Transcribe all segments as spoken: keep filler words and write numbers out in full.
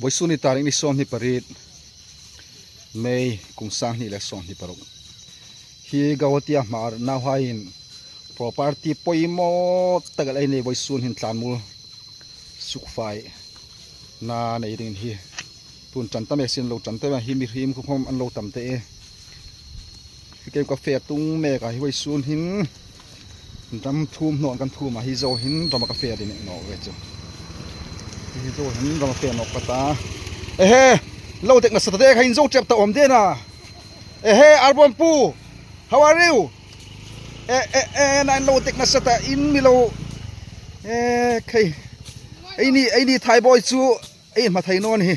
Vawisun ni tarik ni sawmhni pariet, May, kum sanghni le sawmhni paruk. Hi Guwahati-a Hmar nauhaiin property poimaw tak el ei nei vawisun hin tlanmuol sukfai na nei dingin hi. Tun ṭan ta mek sin lo ṭan ta mek hi, mihriem khawm an lo tam ta e. Hi kem ka fe tung mek a, hi vawisun hin ram thum hnaw kan thum a, hi zo hin ram ka fe ding naw ve chu. Hi zo hin ram fe naw ka ta. Ehe, lo dek nasa ta de, kha in zo ṭep ta awm de na. Ehe, Arbawm pu, how are you? E, e, e, na in lo dek nasa ta in mi lo. E, khai. Eini, eini Thaibawi chu ei hma thei naw ni hi.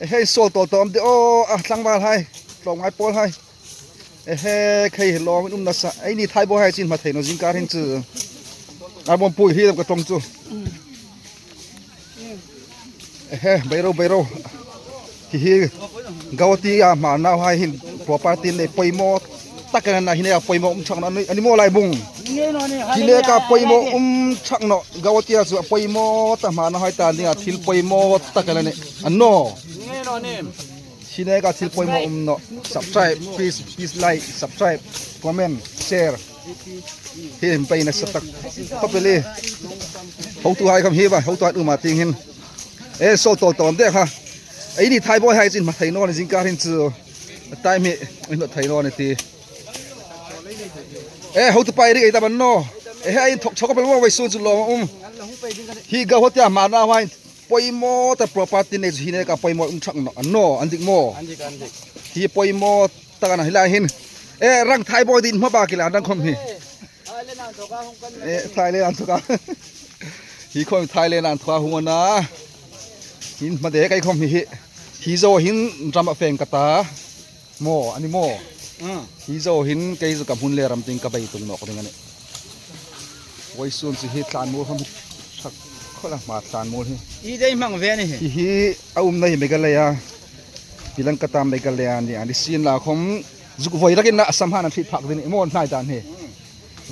Ehe, sawl tawl ta awm de aw, a tlangvalhai, tlawmngai pawlhai. Ehe, khai lawm in um nasa. Eini Thaibawihai chu in hma thei naw zing kar hin chu. Arbawm pu, hi dam ka ṭawng chu. Ehe, bei ro, bei ro. Hi hi, Guwahati-a Hmar nauhai hin property nei poimaw tak el a na, hi neka poimaw um chak naw a ni maw Laibung? Hi neka poimaw um chak naw, Guwahati-a chu a poimaw ta, Hmar nauhai ta dinga thil poimaw tak el a nih. A naw. Hi neka thil poimaw um naw. Subscribe, please, please like, subscribe, comment, share. Hi hin bei nasa tak. Khawpeli. Hotuhai khawm hi va, hotuhai um a tieng hin. E, sawl tawl ta awm de kha. Eini Thaibawihai chu in hma thei naw ni zing kar hin chu. Time hi, in hma thei naw ni ti. E, hotupa Iri ei ta ban naw. Ehe, in thok chok a pel maw, vawisun chu lawm a um. Hi Guwahati-a Hmar nauhai poimaw ta property nei chu hi neka poimaw um chak naw a naw, an dik maw? An dik, an dik. Hi poimaw tak a na hi lai hin. E, rang Thaibawi ding hma bak ila rang khawm hi. E, Thailand an thok a. Hi khawm Thailand an thok a hung a na. Hin hma de kai khawm hi hi. Hi zo hin ram a fe ka ta. Maw, a ni maw? Ah. Hi zo hin kei zo ka hmun le ram tieng ka bei tung nawk ding a nih. Vawisun chu hi tlanmuol khawm hi ṭha khawp el a, Hmar tlanmuol hi. I dei hmang ve ni hi. Hi hi a umna hi Meghalaya. Hi lang ka ta Meghalaya ni a ni sien la khawm zuk voi rakin la Assam han an hriet phak ding a nih maw, hnai dan hi.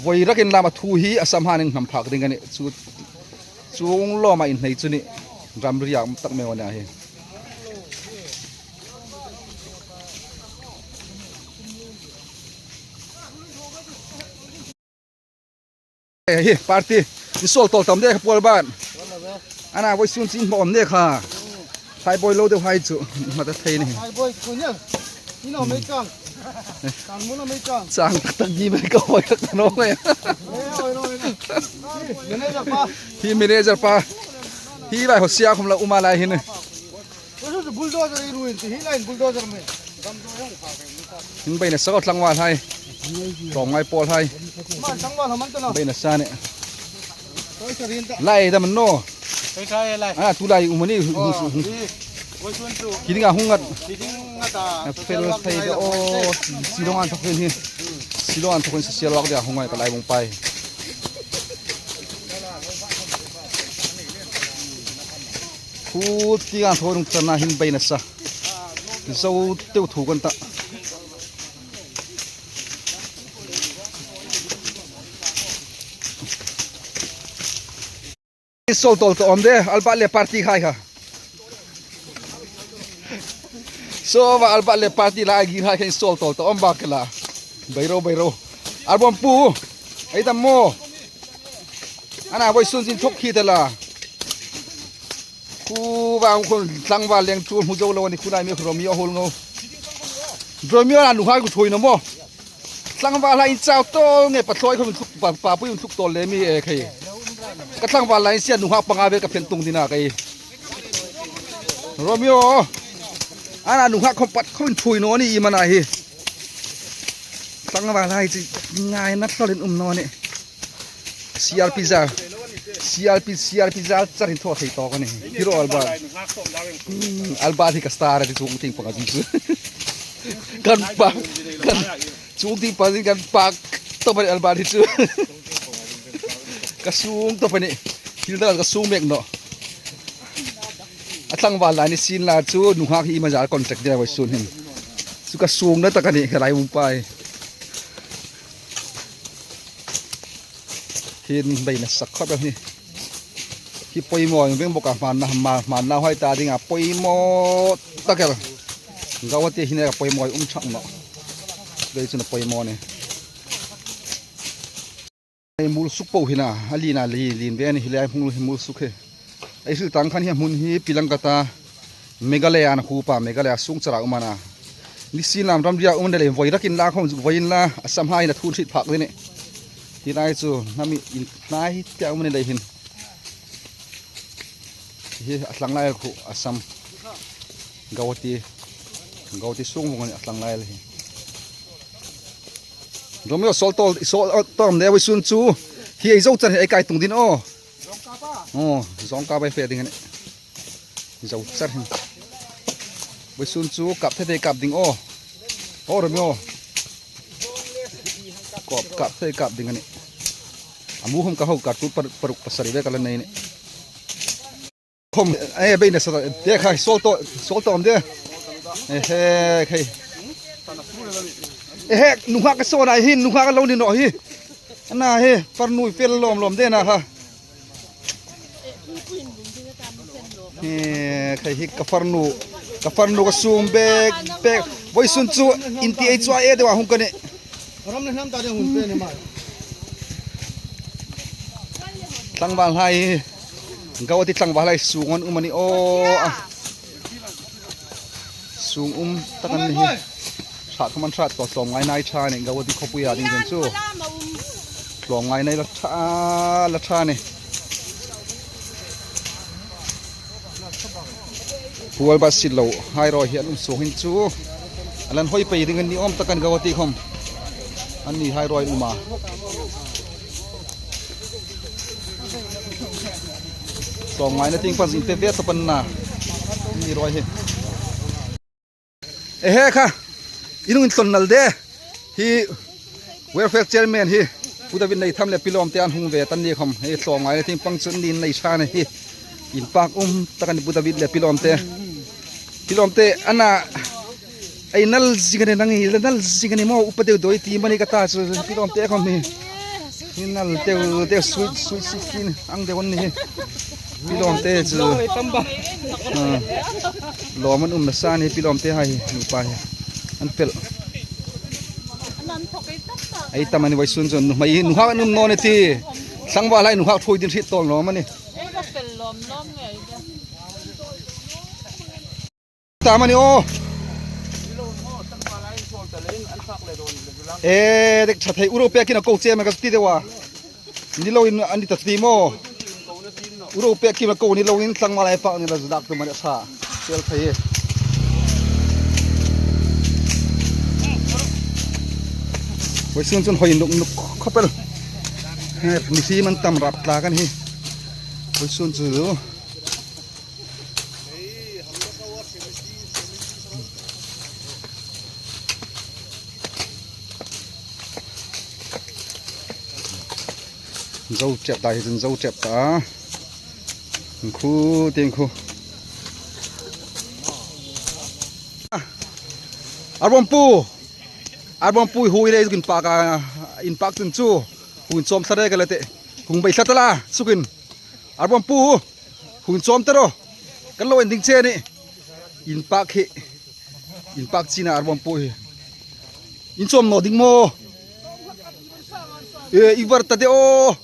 Voi rakin la a thu hi Assam han an hnam phak ding a nih. Chu, chuong lawma inhnei chu ni. Ramri a um tak mai a ni hi. Hi, party. In sawl tawl ta awm de kha Pu Albert. A na vawisun chu in hma awm de kha. Thaibawi lo deuhai chu. Hma ta thei ni. Thaibawi chu ni. In awm ei chang. Chang mun awm ei chang. Chang tak tak ni mai ka hoi tak naw ngai. Ei, hoi naw, hoi naw. Manager pa. Hi manager pa. Hi vai ho sia khum la um a lai hin. Bulldozer ei ruin ti hi line bulldozer mai. Hin bei nasa ko tlangvalhai. Tlawmngai pawlhai. Man tlangval man ta na. Bei nasa ni. Koi sa rin ta. Lai dam naw. Koi sa lai. A, tu lai um ni. Oh, hi. Koi sun tu. Ki ding a hung ngat. Ki ding ngat a. A fel phei de o. Silong an thok hin hi. Silong an thok hin social work dia hung ngai ka Laibung pai. Khu ti ang tho rung chana hin bei nasa. Zo teu thu kan ta. Sawl tawl ta awm de, Albert le party hai kha. Saw va Albert le party la gi hai kha sawl tawl ta awm bak la. Bei ro, bei ro. Albert pu. Ei dam maw. A na vawisun zin thok khi ta la. Khu vang khun tlangval leng chu hmu zo lo a ni, khu lai mi Romeo hol ngo. Romeo a nunghak ku thui naw maw. Tlangvalhai in chau tawl nge, pa thloi khun thluk, pa, pa pui thluk tawl le mi e khai. Ka tlangval lai sia nunghak panga vel ka phen tung ding a khai. Romeo. A na nunghak khom pat khom thui naw ni i mana hi. Tlangvalhai chu ngaina tlawlin um naw ni. C R P za. C R P, C R P za charin thaw thei tawk a ni. Hi ro Albert. Hmm, Albert hi ka star a ti chuong tieng panga chu. Kan pa, kan chuong tieng panga kan pak tawp a ni Albert hi chu. Ka sung tawp a ni. Thil dang ka sung mek naw. A tlangval lai ni sien la chu nunghak hi i ma za contact ding a vawisun hin. Chu ka sungna tak a ni helai um pai. Hin bei nasa khawp a ni. Hi poimaw veng bawk a, hmanna, hma-, hmanna hai ta dinga poimaw tak el. Guwahati hi neka poimaw um chak naw. Vei chun a poimaw ni. Hei mul suk po hi na, a lien a li-, lien ve a ni hi lai hmul hi mul suk hi. Ei hril tang khan hi hmun hi Pelangkata, Meghalaya an khu pa, Meghalaya sung chara um a na. Nisienlam ramria um a ni lei, voi rakin la khom zuk voi inla, Assam hai na thun hriet phak ni ni. Hi lai chu hnam in hnai tia um a ni lei hin. Hi a tlang lai khu Assam. Guwahati. Guwahati sung vong a ni a tlang lai hi. Romeo, sawl tawl, sawl tawl am de, vawisun chu. Hi ei zo char hi ei kai tung ding aw. Aw, zawng ka bai fe ding a ni. Zo char hi. Vawisun chu kap thei thei kap ding aw. Aw, Romeo. Kap, kap thei kap ding a ni. A mu hum ka hau ka tu par-, paruk pasari ve ka la nei ni. Khom, eh, bei na sa ta, de khai, sawl tawl, sawl tawl am de. Eh, he, khai. Eh, he, nunghak ka sawn a hin, nunghak ka lo ni naw hi. Ana hi, farnu fel lawm lawm de na ha. Eh, khai hi ka farnu, ka farnu ka sum bek, bek. Vawisun chu, inti ei chu a e de wa hung ka ni. Ram le hnam ta ding hun pe ni mai. Tlangval hai, Guwahati tlangval hai sung an um a ni aw a. Sung um tak an ni hi. Hrat khom an hrat tawh tlawmngai nai ṭha ni Guwahati khawpui a ding zen chu. Tlawmngai nai la ṭha, la ṭha ni. Pual ba sit lo, hai rawi hi an um sung hin chu. A lan hoi pei ding an ni awm tak an Guwahati khom. An ni hai rawi an um a. Tlawmngaina tieng pan zing te ve ta pan na. An ni rawi hi. Ehe kha, i nung inthlon nal de. Hi welfare chairman hi, Pu David Neitham le Pi Lawmte an hung ve tan ni khom. Hi tlawmngaina tieng pang chun nin nei ṭha ni hi. Inpak um tak a ni Pu David le Pi Lawmte. Pi Lawmte ana ei nal zing a ni nang hi, nal zing a ni maw, upa deu doi ti mani ka ta chu Pi Lawmte khom hi. Hi nal deu deu sweet, sweet sixteen ang deu an ni hi. Pi Lawmte chu. Ah. Lawm an um nasa ni Pi Lawmte hai hi, nupa hi. An pel. Ei tam a ni vawisun chu, nuhmei, nunghak an um naw ni ti. Tlangval hai nunghak thuoi ding hriet tawl naw am a ni. Ta am a ni aw. E, dek ṭha thei, u ro pek in a ko che ma ka ti deu a. Ni lo in a ni ta ti maw. U ro pek in a ko ni lo in tlangval hai pak ni la zu dak tu ma ni sa. Fel thei. Vawisun chun hoi nuk nuk khawp el. He, ni si man tam rap tla kan hi. Vawisun chu. Zo ṭep ta hi chun zo ṭep ta. Khu tieng khu. Arbawmpu. Arbawmpu hui le inpak a, inpak chun chu. Hun chawm thla re ka la te. Hung bei thla ta la. Sukin. Arbawmpu. Hun chawm ta ro. Kan lo en ding che ni. Inpak hi. Inpak china arbawmpu hi. In chawm naw ding maw. E, i var ta de aw.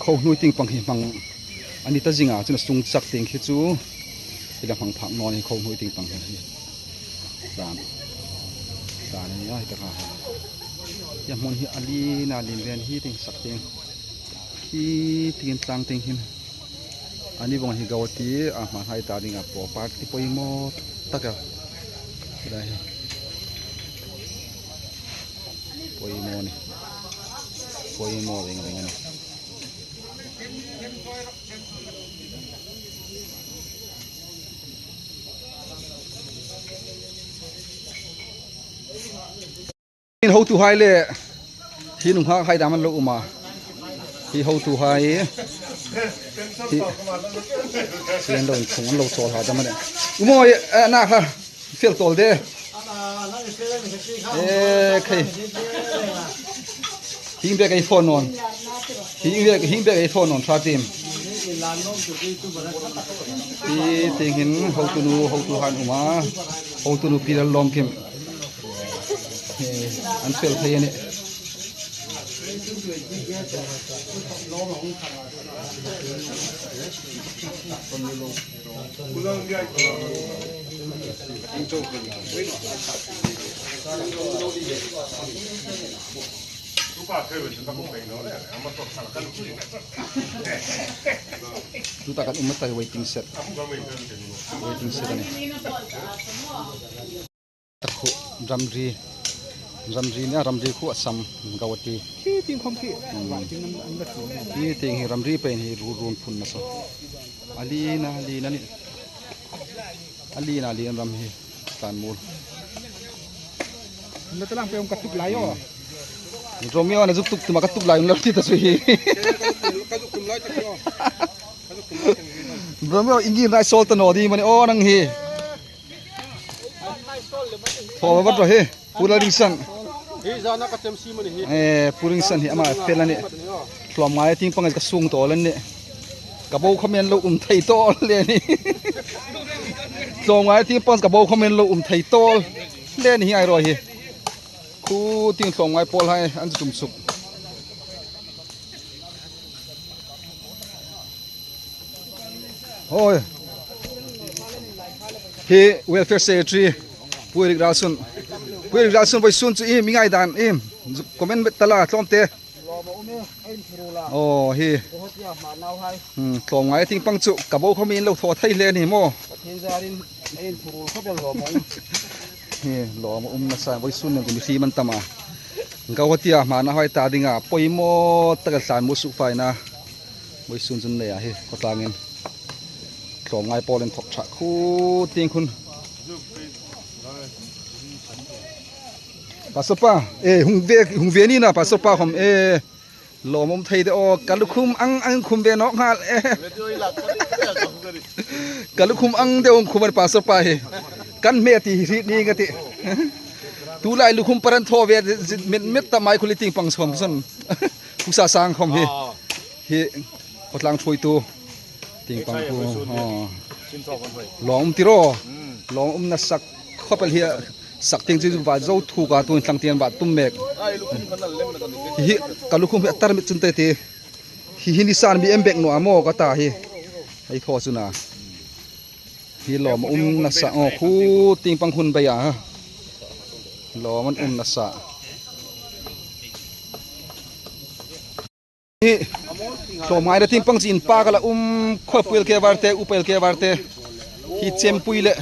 Kho hnuoi tieng pang hi hmang a ni ta zinga chun a sung chak tieng khi chu. Hi la hmang phak naw ni kho hnuoi tieng pang hi. Tlan. Tlan a ni a hi ta kha. Hi hmun hi a lien a lien ven hi tieng sak tieng. Khi tieng tlang tieng hin. Ani vong hi Guwahati a hmanhai ta dinga property poimaw tak a. Hi lai hi. Poimaw ni. Poimaw veng veng a ni. Hotuhai le hi nunghak hai dam an lo um a. Hi hotuhai. Hi. Hi an lo inchung an lo chawl hai dam a ni. U mawi, eh, na kha. Fel tawl de. Eh, khai. Hieng bek ei thaw nawn. Hieng bek, hieng bek ei thaw nawn ṭha tim. Hi tieng hin hotunu, hotuhai an um a. Hotunu Pi Lallawmkim. Hi, an fel thei a nih. Tuta kan um a ta hi waiting shed. Waiting shed a nih. Takhu, ramri, ramri ni a, ramri khu Assam, Guwahati. Khi ting khom khi. Hmm. Wai ting nam an la tu. Khi ting hi ramri pei hi ru run phun na so. A lien a, a lien a nih. A lien a, a lien ram hi. Tlanmuol. Na talang pe um ka tuk lai o. Hmm. Romeo na zuk tuk tum a ka tuk lai um lo ti ta su hi. Romeo, ingi nai sol ta naw ding am a ni o nang hi. Thaw vat ro hi, Pu Lalringsan. Hi zana ka chem si mani hi. Eh, Pu Ringsan hi ama fel a nih. Tlawmngai tieng pang ka sung tawl a nih. Ka bo khawm en lo um thei tawl le ni. Tlawmngai tieng pang ka bo khawm en lo um thei tawl le ni hi ai ro hi. Khu tieng tlawmngai pawlhai an tum suk. Hoi. Hi Welfare Secretary, Pu Eric Ralsun. Pu Eric Ralsun, vawisun chu iem i ngaidan, iem. Comment ta la, tlawmte. Oh, hi. Hmm, tlawmngai tieng pang chu, ka bo khawm in lo thaw thei le ni maw. Hi, lawm a um nasa, vawisun nen kun hri man tama. Guwahati-a hmana hai ta dinga, poimaw taka tlanmuol suk fai na. Vawisun chun nei a hi, khawtlangin. Tlawmngai pawl inthawk ṭha khu tieng khun. Pastor pa, eh, hung ve, hung ve ni na, Pastor pa khawm, eh, lawm um thei de aw, ka lukhum ang ang khum ve nawk nghal, eh. Ka lukhum ang deu ang khum a ni Pastor pa hi. Kan hme ti hi hriet ning a tih. Tulai lukhum paran thaw ve, met met ta mai khuli tieng pang sawm san. Pu Sasang khawm hi. Ah. Hi, khawtlang thuoitu. Tieng pang khu. Ah. Lawm um ti ro. Hmm. Lawm um nasa khawp el hi a. Sak tieng chu va zo thuk a, tuhin thlang tieng va tum mek. Hi, hi, ka lukhum hi a tar mit chun te ti. Hi, hi ni san mi em bek naw a maw ka ta hi. Ei thaw chu na. Hi lawm um nasa, aw, khu tieng pang khun bei a. Lawm an um nasa. Hi, tlawmngai tieng pang chu inpak a la um khawp, Pu L K Varte, Upa L K Varte. Hi Chempui le,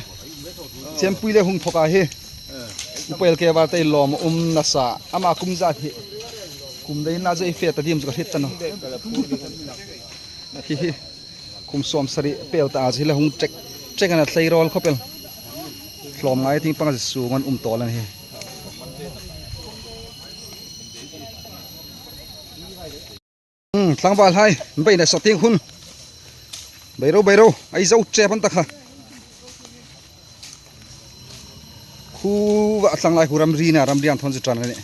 Chempui le hung thawk a hi. Upa L K Varte lawm um nasa. Ama kum zat hi. Kum dai na zai fe ta dim chu ka hriet ta naw. Hi hi. Kum sawmsari pel ta a chu hi la hung ṭek ṭek a na, thlei rawl khawp el. Tlawmngai tieng pang chu sung an um tawl a ni hi. Hmm, tlangvalhai, bei nasa tieng khun. Bei ro, bei ro, ei zo ṭep an ta kha. Khu va thlang lai khu ramri na, ramri an thawn chu ṭan a nih.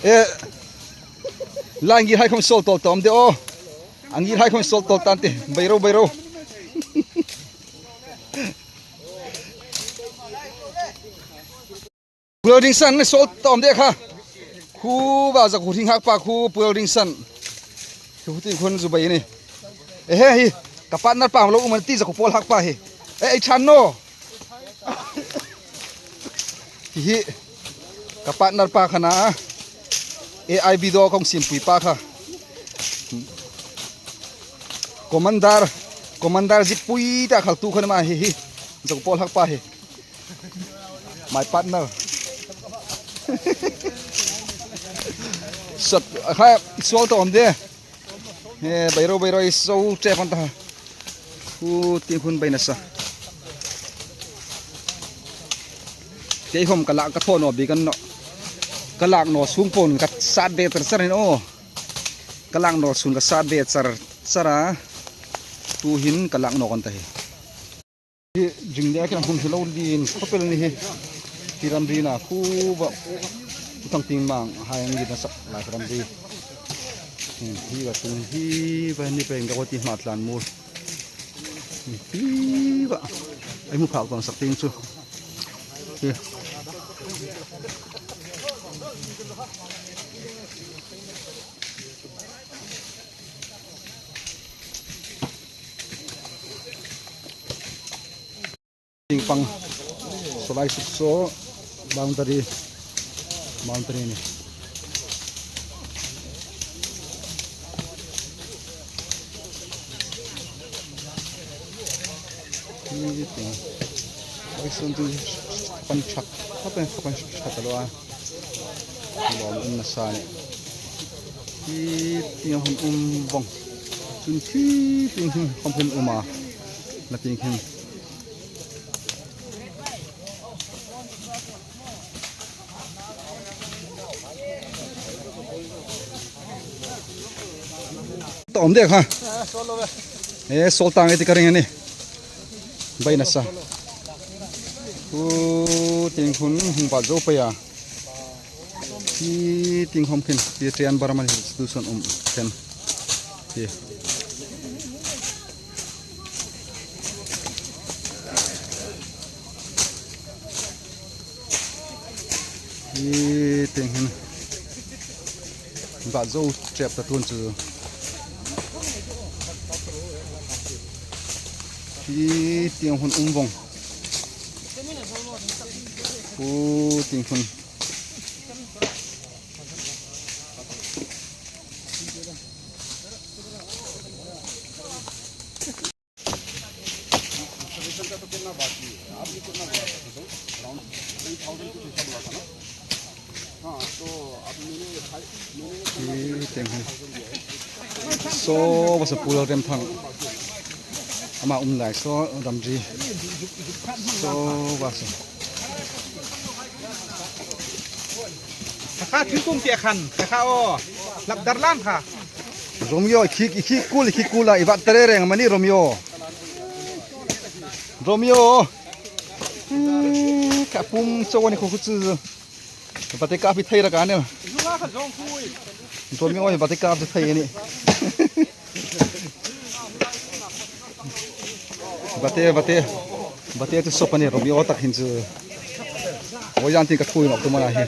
Eh, la ngirhai khawm sawl tawl ta awm de aw. A ngirhai khawm sawl tawl ta an tih, bei ro, bei ro. Pu Lalringsan, ni sawl ta awm de kha. Khu va zakhu hring hak pa khu Pu Lalringsan. Khu tieng khun zu bei ni. Ehe hi, ka partner pa lo um an ti zakhu pawl hak pa hi. Eh, ei ṭhan naw. Hi hi, ka partner pa kha na. A I B do kong simpui pa kha. Commander, Commander zipui ta khaltu kha na ma hi hi. Zakhu pawl hak pa hi. My partner. Sat, kha, sawl ta awm de. He, bei ro, bei ro, ei zo ṭep an ta. Khu tieng khun bei nasa. Kei khawm ka lak ka thaw naw bik a ni nawh. Ka lak naw sung pon ka sat ve char char a ni aw. Ka lak naw sung ka sat ve char char a. Tuhin ka lak naw kan ta hi. Hi, jing le a kila hun hi lo lien khawp el ni hi. Hi ramri na khu va. Pu Thangtingmang hai ang na sak lai ramri. Hmm, hi va tung hi va ni peng ka ti hma tlan mur. Hmm, hi va. Ai mu phak tong sak ting chu. Hi. Ting pang. Saw lai suk saw boundary. Boundary ni. Ni ting. Ai sun ting pan chak. Kapan kapan chak lo a. Lawm um nasa ni. Hi tieng hun um vong. Chun khi tieng hin khom hin um a. Na tieng hin. Tawm dek ha. Eh, sawl tang e ti ka ring a nih. Bai nasa. Pu tieng hun hung bat zo pei a. Hi tieng khom khin, hi Tian Barman Hill Institution um khin. Hi. Hi tieng hin. Bat zo chep ta tun chu. Hi tieng hun um vong. Pu tieng hun. Hi tieng hin. Saw va saw Pu Lalremthang. Ama um lai saw ramri. Saw va saw. Kha thingkung te khan, kha o. Lap dar lang kha. Romeo, khi, khi kul, khi kul a, i vat ta reng reng mani Romeo. Romeo. Ka pum chaw ni khu khu chu. Bate ka pi thei ra ka ne. Romeo, bate ka pi thei ni. Bate, bate. Bate chu sop a ni, Romeo tak hin chu. Voi zan tin ka thui nok tu mana hi.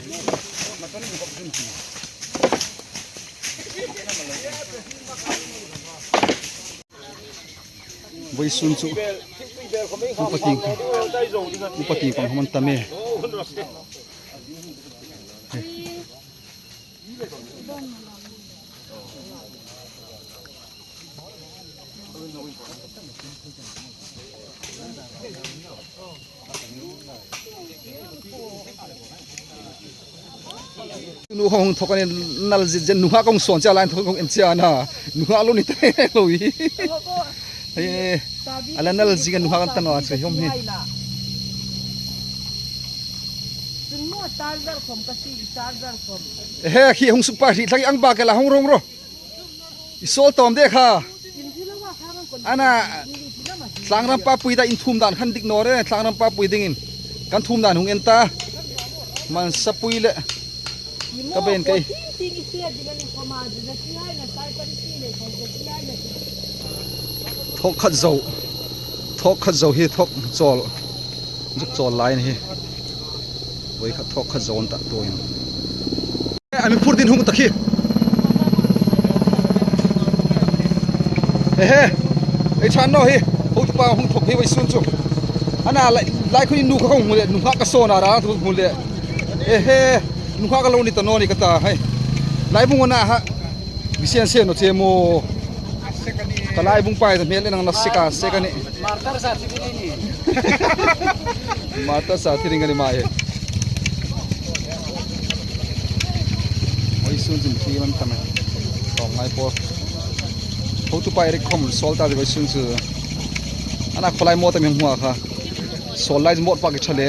Voisun chu. Upa ting. Upa ting pang hman ta me. Nu hung thok a ni nal zit zet, nunghak kong sawn che a, lai thok kong en che a na. Nunghak lo ni ta lo hi. Hei, ala nal zit a nunghak kan ta naw a chu hom hi. He, khi hung suk pa hri thlak ang ba ke la hung rong ro. I sawl tawm de kha. Ana, tlangram pa pui ta in thum dan khan dik naw re, tlangram pa pui dingin. Kan thum dan hung en ta. Man sa pui le. Ka ben kei. Thok khat zo. Thok khat zo hi thok chawl. Zuk chawl lai ni hi. Voi khat thok khat zo an ta tuin. A mi phur din hung ta khi. Ehe. Ei chan no hi. Hotupa hung thok hi voisun chu. Ana lai, lai khun in nu kha kong hmu le, nunghak ka sawn a ra hmu le. Ehe. Nunghak ka lo ni ta naw ni ka ta hai. Lai bung ana ha. Mi sen sen naw che maw. Ka lai bung pai ta hmel le nang na sek a, sek a ni. Martar sa thi ring a ni. Martar sa thi ring a ni ma e. Voisun chu thi man ta me. Tawng ngai po. Hotupa Eric khom sawl ta voisun chu. Ana khawlai mawt a mi hmu a kha. Sawl lai mawt pak i tha le.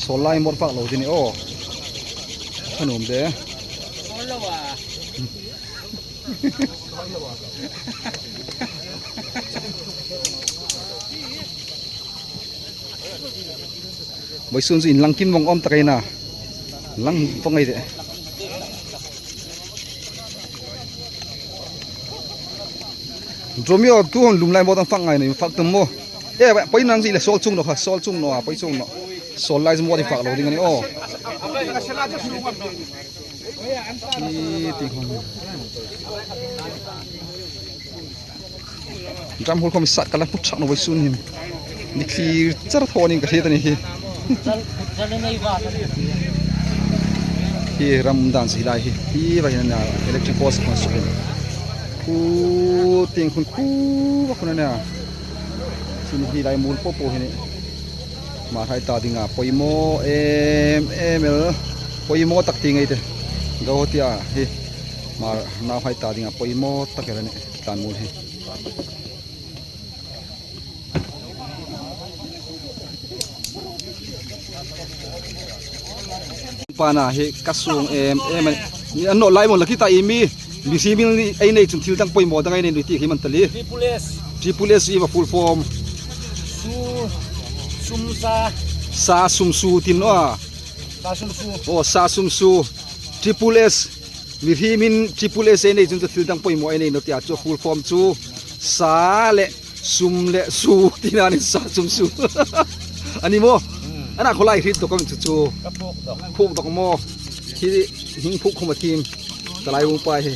Sawl lai mawt pak lo ti ni aw. Kha nuom de. Vawisun chu inlang kim vong awm tak ei na. Lang vong ei de. Romeo, tu hon lum lai maw, tang fak ngai ni, fak tum maw. E, poi nang zie le, sawl chung naw kha, sawl chung naw a, poi chung naw. Sawl lai chu maw, ti fak lo ding a ni aw. Hi, ti hon. Drum hole khom sat ka la put chak naw vawisun hin. Ni thlir char thaw ning ka hriet a ni hi. Hi ram dan si lai hi. Hi va hin a, electric post khom suk hin. Khu tieng khun khu va khun a nia. Sin hi lai mul po po hi ni. Hmar hai ta dinga poimaw em em el. Poimaw tak ti ngei te. Go tia hi. Hmar nau hai ta dinga poimaw tak el a ni. Tlan mul hi. Pa na hi ka sung em em a ni. An naw lai maw, la ki ta i mi. Mi si mi ni ei nei chun thil dang poimaw dang ei nei nuti khi man ta li. Triple S. Triple S i ma full form. Su, sum sa. Sa sum su tin naw a. Sa sum su. Oh, sa sum su. Triple S. Mihriemin triple S ei nei chun chu thil dang poimaw ei nei naw ti a, chu full form chu sa le sum le su tina ni, sa sum su. A ni maw? Hmm. Ana khawlai hriet dawk a mi chu chu. Ka phuk dawk. Phuk dawk maw? Hi hing phuk khom a thiem. Talai um pa hi.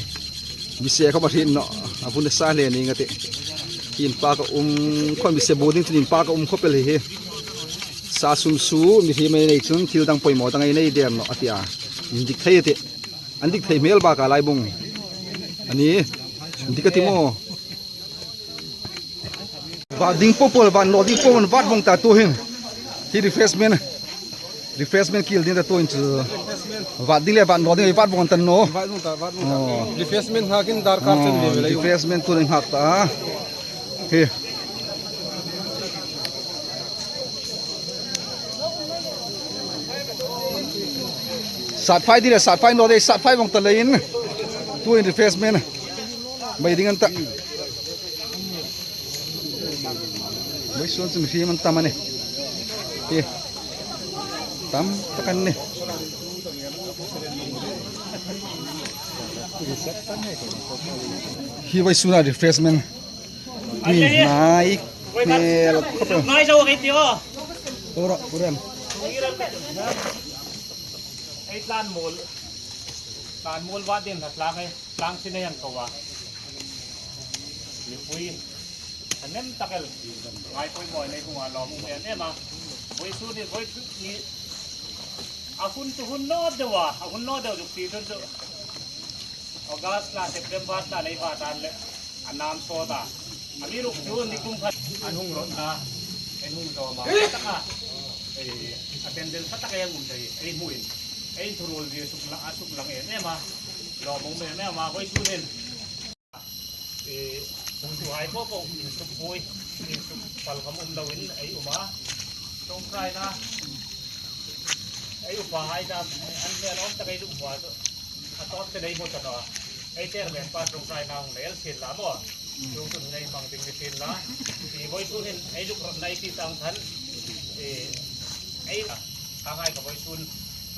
Mi se khom a hriet naw. A bun sa le ni nga ti. Inpak a um khom, mi se bu ding chun inpak a um khop el hi hi. Sa sum su, mihriemin ei nei chun thil dang poimaw dang ei nei der naw a ti a. Indik thei a ti. An dik thei hmel bak a lai bung. A ni, dik a ti maw? Vat ding po po, vat naw ding po po, vat vong ta tu hin. Hi refreshment. Refreshment kil ding ta tu hin chu. Vat ding le vat naw ding, vat vong ta naw. Vat vong ta, vat vong ta. Oh. Refreshment nghakin darkar chen ve ve lai. Refreshment tu ding ngak ta. Hi. Sat fai ding le, sat fai naw ding, sat fai vong ta leiin. Tu hin refreshment. Bai ding an ta. Vawisun chu mihriem an tam a nih. Hi. Tam tak an nih. Hi vawisuna refreshment. Ni nai. Nel. Ngai zo kei ti o. Ora, ora. Ei tlan mawl. Tlan mawl va ding na tlang ei. Tlang sin ei an ko va. Mipui. A nem tak el. Ngai poimaw nei hung a lawm um em em a. Vawisun ni, vawisun ni. A hun chu hun naw deu a. A hun naw deu duk ti chun chu. August la, September la nei va tan le. A nam sawt a. Amiruokchu ni kum khat an hung rawt na, ei hung zawm a, taka, ei, a pendel khat taka ei hung um thei, ei hmuin, ei thuruol zie suk la, a suk lang em em a, lawmum em em a, vawisun hin, ei, hung tuhai po po, insuk buoi, insuk pal khom um loin ei um a, ṭawngṭaina, ei upahai ta, an hmel awm tak ei lum hua chu. A tawp te nei hmu ta naw. Ei chairman pa ṭawngṭaina hung nei el sien la maw. Chuong chu nei hmang ding ni sien la. Ei vawisun hin ei lukrawtna ei ti tang khan. Ei, ei, kha ngai kha vawisun.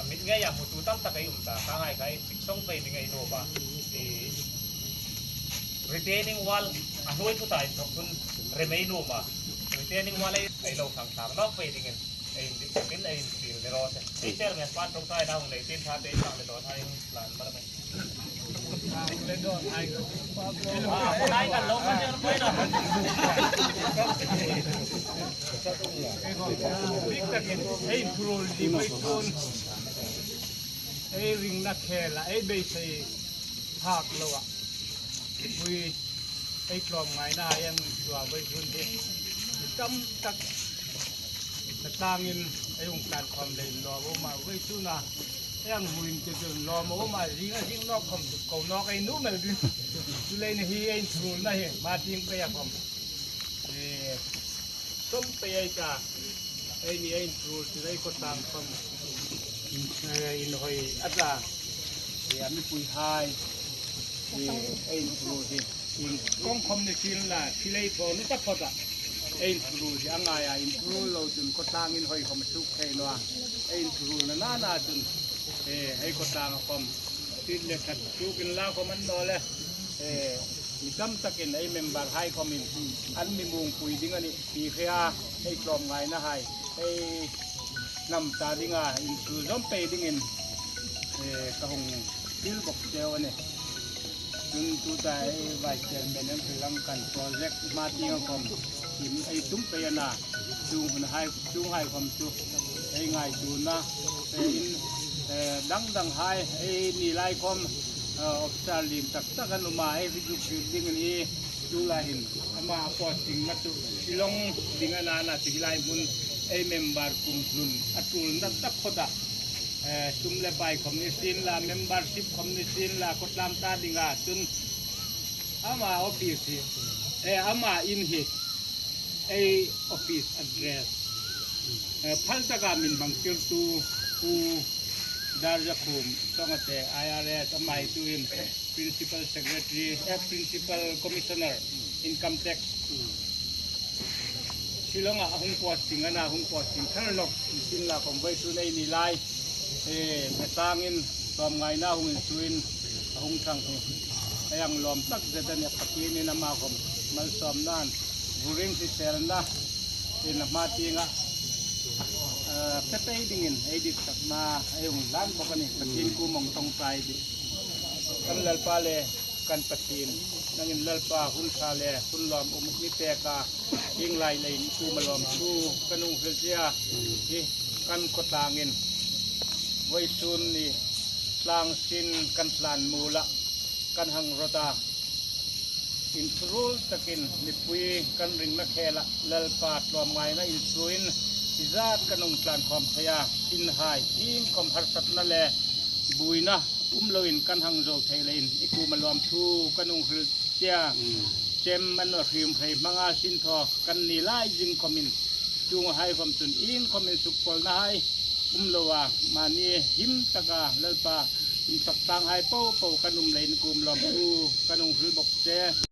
A mit ngei a hmutu tam tak ei um ta. Kha ngai kha ei fix sawng pei ding ei nuom a. Ei, retaining wall a hnuoi chu ta inthawk chun rem ei nuom a. Retaining wall ei, ei lo thang thang nawk pei dingin. Ei indik takin ei infiel ni raw se. Ei chairman pan ṭawngṭaina hung nei tin ṭha te ei hmang le dawn hai hung tlan mar mai. Bik takin ei inthurul ni mai tun. Ei ringna khela, ei beisei phak lo a. Mipui ei tlawmngaina ei hang insuo vawisun hi. Tam tak. Ka tlangin ei hung tlan khawm leiin lawm a um a, vawisuna ei hang hmuin ke chun lawm a um a, zing a zing nawk khawm ko nawk ei nuom el ding. Chuleiin hi ei inthurulna hi hma tieng peia khawm. Eh, sawm pei ei ta. Eini ei inthurul chu ei khawtlang khawm. In, eh, inhawi a ta. Eh, a mipuihai. Eh, ei inthurul hi. In kawng khawm ni sien la, thil ei thaw ni ta phawt a. Ei inthuruol hi a ngai a, inthuruol lo chun khawtlang inhawi khawm a suok thei naw a. Ei inthuruolna nana chun, eh, ei khawtlang a khawm, tit le that suok inla khawm an naw le, eh, mi tam takin ei member hai khawmin an mi muongpui ding a nih ti hre a, ei tlawmngaina hai, ei hnam ta dinga inthuruol zawm pei dingin, eh, ka hung hril bawk cheu a nih. Chun tuta ei Vice Chairman an hrilang kan project hma tieng a khawm in ei tum pei a na, chuong hun hai, chuong hai khawm chu ei ngaituona, eh, in, eh, dang dang hai, ei ni lai khawm, eh, officer lien tak tak an um a, ei hre zuk hril ding a nih. Tulai hin ama a posting-na chu Shillong ding a na, a na chu hi lai hmun ei member kum hlun a ṭulna tak phawt a, eh, sum le pai khawm ni sien la, membership khawm ni sien la, khawtlang ta dinga chun ama office hi, eh, ama in hi, ei office address, eh, phal taka min hmang tirtu Pu Darzakhum Songate, I R S, ama hi tuhin Principal Secretary, eh, Principal Commissioner, Income Tax, Shillong-a hung posting a na, hung posting thar lawk ni sien la khawm vawisun ei ni lai, eh, hmatlangin tlawmngaina hung insuoin a hung thang hi ei ang lawm tak zet a nih. Pathienin ama khawm malsawmnain, vuring hriselna in a hma tienga, eh, pe pei dingin ei ditsakna ei hung hlan bawk a nih. Pathien kuomah ṭawngṭai ding. Kan Lalpa le kan Pathien, nangin Lalpa hun ṭha le hun lawmum mi pek a, hieng lai leiin i kuoma lawmthu kan hung hril che a, hi kan khawtlangin vawisun ni tlang sin kan hlan muola kan hang rawt a, inthuruol takin mipui kan ringna khela Lalpa tlawmngaina insuoin i zat kan hung tlan khawm thei a, sinhai iengkhawm harsatna le buoina um loin kan hang zo thei leiin i kuoma lawmthu kan hung hril che a. Chem an naw hrim hrei hmanga sin thaw kan ni lai zing khawmin, chuonghai khawm chun iengkhawmin sukpawlnahai um lo a, mani him taka Lalpa inchak tanghai popo kan um leiin i kuoma lawmthu kan hung hril bawk che.